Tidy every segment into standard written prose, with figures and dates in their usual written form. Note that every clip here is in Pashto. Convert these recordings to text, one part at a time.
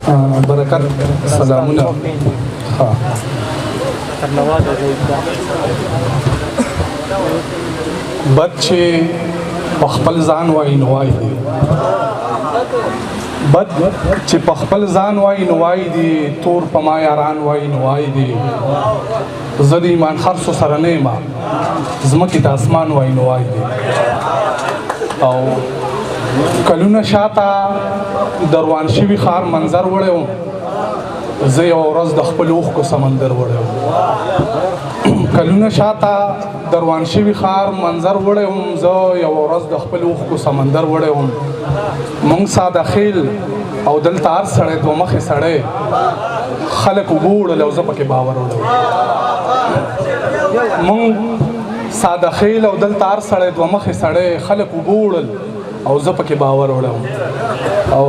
برکت سلامونه. ها، بد چې په خپل ځان وای نو وای دی، بد چې په خپل ځان وای نو وای دی، تور په ما یاران وای نو وای دی، زه د ایمان خرڅو سره نه یم، ځمکې ته اسمان وای نو وای دی. او کلونه شاته دروان شوي ښار منظر وړی وم، زه یوه ورځ د خپل اوښکو سمندر وړی وم. کلونه شاته دروان شوي ښار منظر وړی وم، زه یوه ورځ د خپل اوښکو سمندر وړی وم. مونږ ساده خیل او دلته هر سړی دوه مخې سړی، خلک اوبه وړل او زه پکې باور وړی وم. مونږ ساده خیل او دلته هر سړی دوه مخې سړی، خلک اوبه وړل او زه پکې باور وړم. او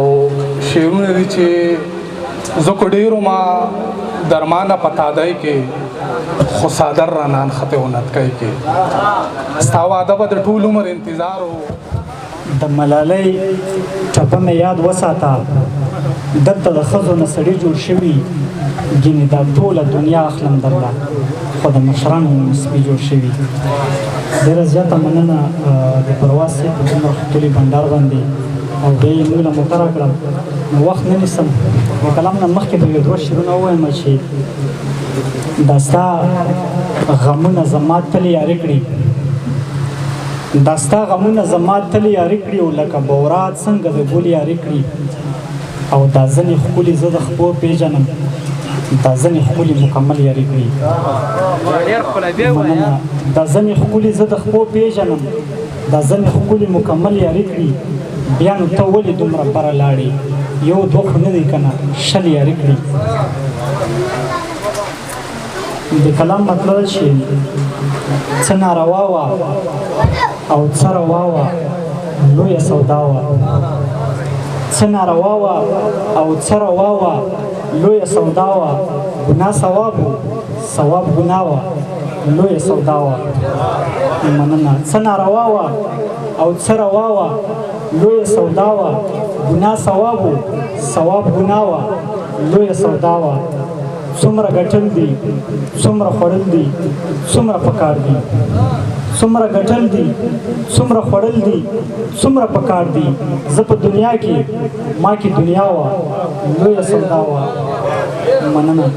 شعرونه دي چې زه کو ډېرو ما درمانه په تادۍ کې، خو څادر رانه نښتی و نتکۍ کې، ستا واده به د ټول عمر انتظار و. د ملالۍ ټپه مې یاد وساته، دلته د ښځو نه سړي جوړ شوي، ګینې دا ټوله دنیا اخلم درله، خو د مشرانو نه سپي جوړ شوي. ډېره زیاته مننه د پرواز صاحب په دومره ښکلي بنډار باندې، او بیا یې موږ له موقع راکړه. نو وخت نه نیسم، د کلام نه مخکې به یو دوه شعرونه ووایم چې دا ستا غمونه زما تل یاري کړي، دا ستا غمونه زما تل یاري کړي، او لکه بورا څنګه د ګل یاري کړي، او دا ځینې ښکلي زه د خپو پېژنم، دا ځینې ښکلي مکمل یاري کړي. مننه. دا ځینې ښکلي زه د خپو پېژنم، دا ځینې ښکلي مکمل یاري کړي، بیا نو ته ولې دومره بره لاړې، یو دوه خو نه دی که نه 20 یاري کړي. د کلام مطلب چې څه ناروا وه او څه روا وه لویه سودا وه، څه ناروا وه او څه روا وه لویه سودا وه، ګناه ثواب و، ثواب ګناه وه لویه سودا وه. مننه. څه ناروا وه او څه روا وه لویه سودا وه، ګناه ثواب و، ثواب ګناه وه لویه سودا وه. څومره ګټل دي، څومره خوړل دي، څومره پکار دي، څومره ګټل دي، څومره خوړل دي، څومره پکار دي، زه په دنیا کې ما کې دنیا وه لویه سودا وه. مننه.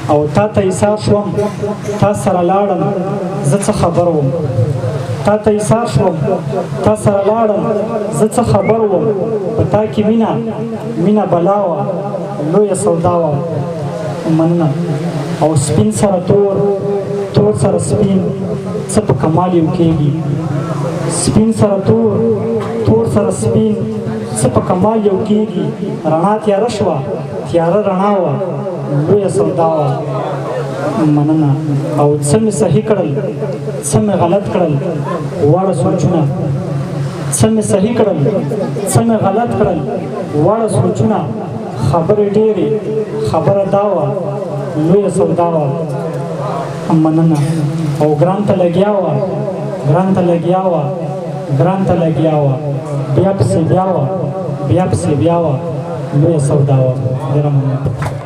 او تا ته ایسار شوم، تا سره لاړم، زه څه خبر وم، تا ته ایسار شوم، تا سره لاړم، زه څه خبر وم، په تا کې مینه مینه بلا وه لویه سودا وه. مننه. او سپین سره تور، تور سره سپین، څه په کمال یو کېږي، سپین سره تور، تور سره سپین، څه په کمال یو کېږي، رڼا تیاره شوه، تیاره رڼا وه لویه سودا وه. مننه. او څه مې صحیح کړل، څه مې غلط کړل، واړه سوچونه، څه مې صحیح کړل، څه مې غلط کړل، واړه سوچونه، خبرې ډېرې، خبره دا وه لویه سودا وه. مننه. او ګران ته لګیا وه، ګران ته لګیا وه، ګران ته لګیا وه، بیا پسې بیا وه، بیا پسې بیا وه لویه سودا وه. ډېره مننه.